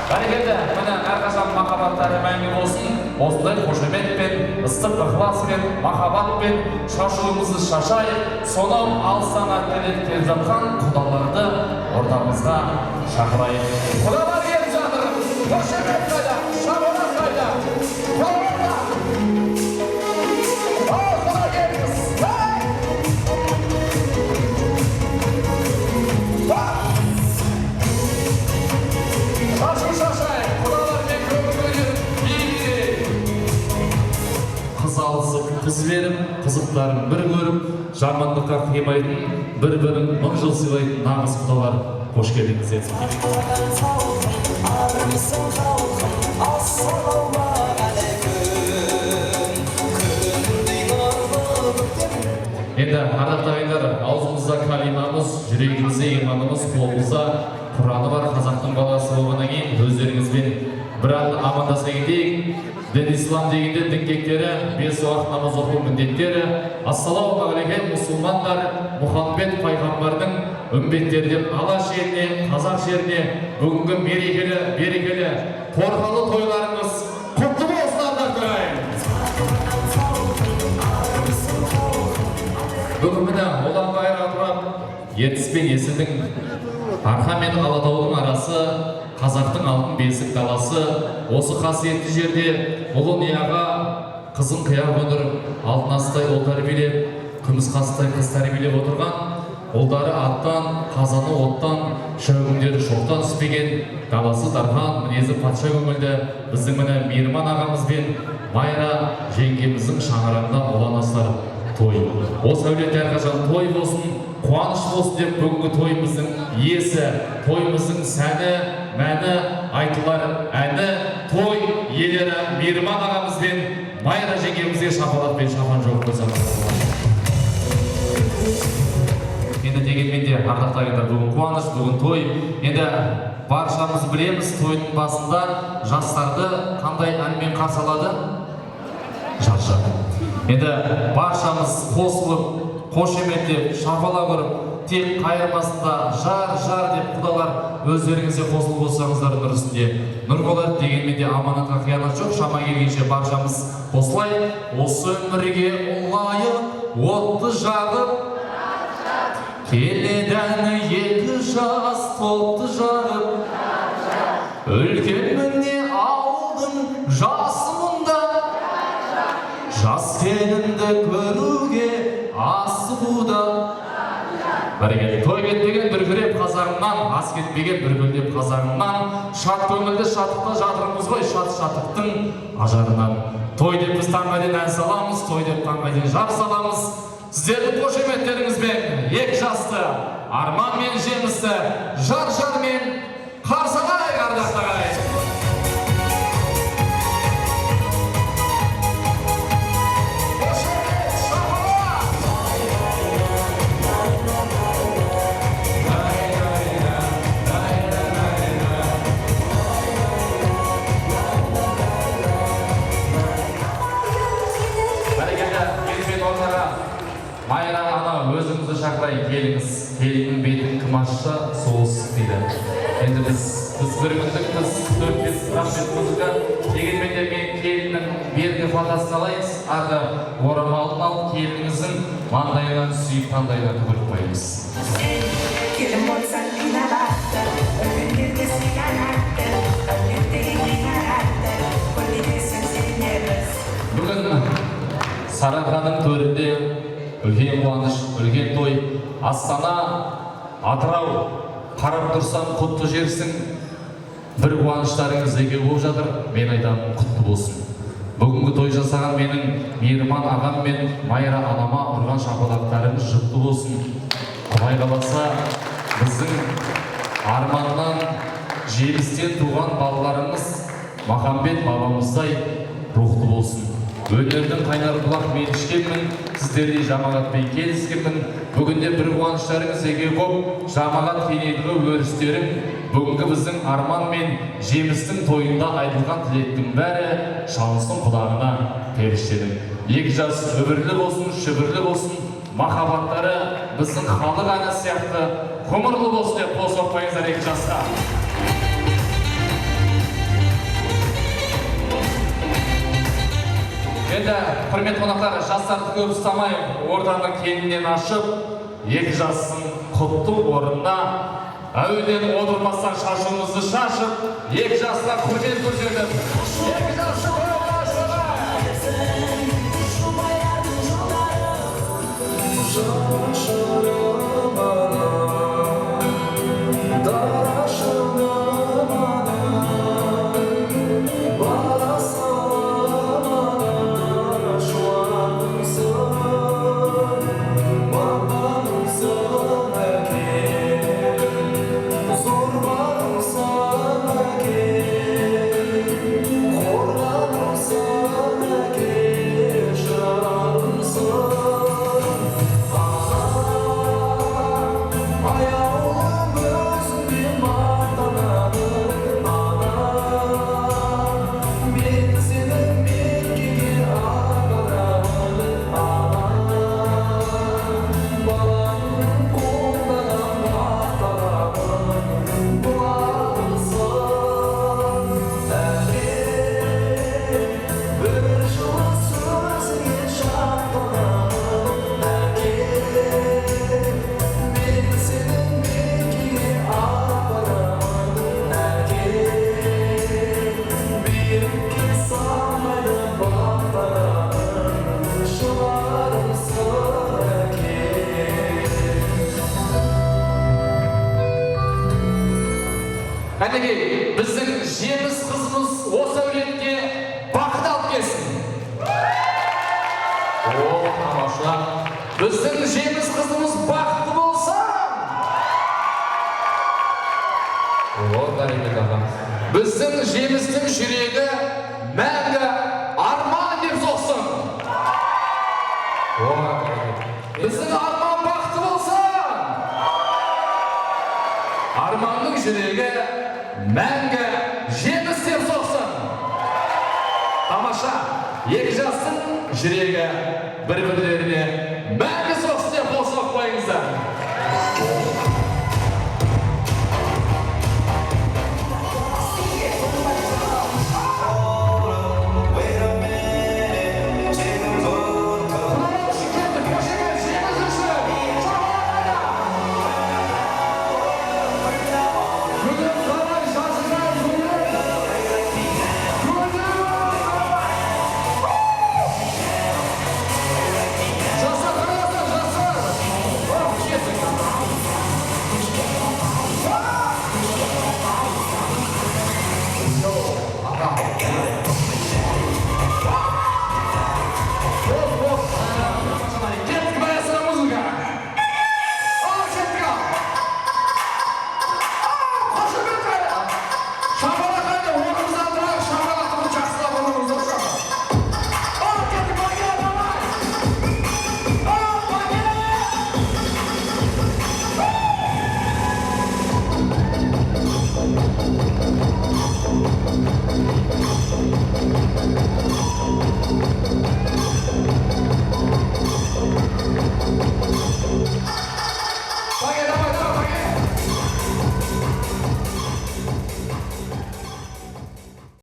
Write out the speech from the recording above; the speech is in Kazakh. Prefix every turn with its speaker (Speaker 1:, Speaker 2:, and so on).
Speaker 1: Бәрекелді, міне, әрқашан махаббаттары мәңгі болсын. Осындай қошеметпен, ыстық ықыласпен, махаббатпен шашуымызды шашайық. Сонау алыстан әкеліп келіп жатқан құдаларды ортамызға шақырайық. Құдалар келіп жатыр. Қошемет қайда? Шапалақ қайда? Құдалар! Ал, құда, келіңіз! Ей! Ба! Шашу шашайық, құдалармен көңіл көтеріп, би билейік. Қыз алысып, қыз беріп, қызықтарын бір көріп, жамандыққа қимайтын, бір бірін мың жыл сыйлайтын нағыз құдалар, қош келдіңіздер.
Speaker 2: Армысың, халқым, ассалаумағалейкүм, күндей нұрлы көктем.
Speaker 1: Енді, ардақты ағайындар, аузымызда калимамыз, жүрегімізде иманымыз, қолымызда Құраны бар қазақтың баласы болғаннан кейін өздеріңізбен бір амандаса кетейік. Дін ислам дегенде діңгектері, бес уақыт намаз оқу міндеттері. Ассалаумағалейкум, мұсылмандар, Мұхаммед пайғамбардың үмбеттері деп, Алаш еліне, қазақ жеріне бүгінгі мерекелі, берекелі, торқалы тойларыңыз құтты болсын, ардақты ағайын! Бүгін, міне, ұлан-ғайыр атырап, Ертіс пен Есілдің, Арқа мен Алатаудың арасы, қазақтың алтын бесік даласы, осы қасиетті жерде ұлын ұяға, қызын қия қондырып, алтын астай ұл тәрбиелеп, күміс қастай қыз тәрбиелеп отырған, ұлдары аттан, қазаны оттан, шәугімдері шоқтан түспеген, даласы дархан, мінезі патша көңілді біздің, міне, Мейірман ағамыз бен Майра жеңгеміздің шаңырағында ұлан асар той. Осы әулетте әрқашан той болсын, қуаныш болсын деп, бүгінгі тойымыздың иесі, тойымыздың сәні, мәні, айтылар әні, той иелері Мейірман ағамыз бен Майра жеңгемізге шапалақ пен шапан жауып қойсақ. Енді дегенмен де, ардақты ағайындар, бүгін қуаныш, бүгін той. Енді баршамыз білеміз, тойдың басында жастарды қандай әнмен қарсы алады? Жар, жар. Енді баршамыз қосылып, қошеметтеп, шапалақ ұрып, тек қайырмасында жар, жар деп, құдалар, өздеріңіз де қосылып болсаңыздар, нұр үстінде нұр болады. Дегенмен де аманатқа қиянат жоқ, шама келгенше баршамыз қосылайық. Осы өмірге ұлғайып, отты жағып келеді әні, екі жас топты жағып. Үлкен міне ауылдың жасы мұнда, жас келінді көруге асығуда. Бәрекелді! Той кетпеген дүркіреп қазағымнан, ас кетпеген бүркілдеп қазағымнан. Шат көңілді шаттықта жатырмыз ғой, шат шаттықтың ажарынан. Той деп біз таңға дейін ән саламыз, той деп таңға дейін жар саламыз. Сіздердің қошеметтеріңізбен екі жасты, Арман мен Жемісті, жар жармен қарсы алайық, ардақты ағайын! Қошемет, шапалақ! Бәрекелді! Ендімен ортаға Майра ана, өзіңізді шақырайын, келіңіз. Келіннің бетін кім ашса, сол дейді. Енді біз бір күндікпіз, төрт бес, рахмет, музыка. Дегенмен де мен келіннің бергі фатасын алайын, арғы орамалын алып, келініңіздің маңдайынан сүйіп, таңдайына түкіріп қоямыз.
Speaker 3: Келін болсаң инабатты, үлкендерді сыйланатты, әулеттегі қанатты, көрмегенсің сенеміз.
Speaker 1: Бүгін Сарыарқаның төрінде үлкен қуаныш, үлкен той. Астана, Атырау, қарап тұрсам, құтты жерсің. Бір қуаныштарыңыз екеу болып жатыр, мен айтамын, құтты болсын. Бүгінгі той жасаған менің Мейірман ағам мен Майра анама ұрған шапалақтарыңыз жұпты болсын. Құдай қаласа, біздің Арманнан, Жемістен туған балаларымыз Махамбет бабамыздай рухты болсын. Өнердің қайнар бұлақ мен ішкенмін, сіздердей жамағатпен келіскенмін. Бүгінде бір қуаныштарыңыз екеу болып, жамағат кеңейді өрістерің. Бүгінгі біздің Арман мен Жемістің тойында айтылған тілектің бәрі шалынсын құлағына періштенің. Екі жас үбірлі болсын, шүбірлі болсын, махаббаттары біздің халық әні сияқты ғұмырлы болсын деп қол соқпайыңыздар екі жасқа. Енді, құрметті қонақтар, жастарды көп ұстамай, ортаны кеңінен ашып, екі жастың құтты орнына әуеден отырмастан шашуымызды шашып, екі жасқа құрмет көрсетіп, екі жасты тойға шығарайық! Кәнекей, біздің Жеміс қызымыз осы әулетке бақыт алып келсін. О, тамаша. Біздің Жеміс қызымыз бақытты болса. О, бәрекелді, аға. Біздің Жемістің жүрегі мәңгі Арман деп соқсын. О, бәрекелді. Біздің Арман бақытты болсын. Арманның жүрегі мәңгі Жеміс деп соқсын. Тамаша, екі жастың жүрегі бір-бірлеріне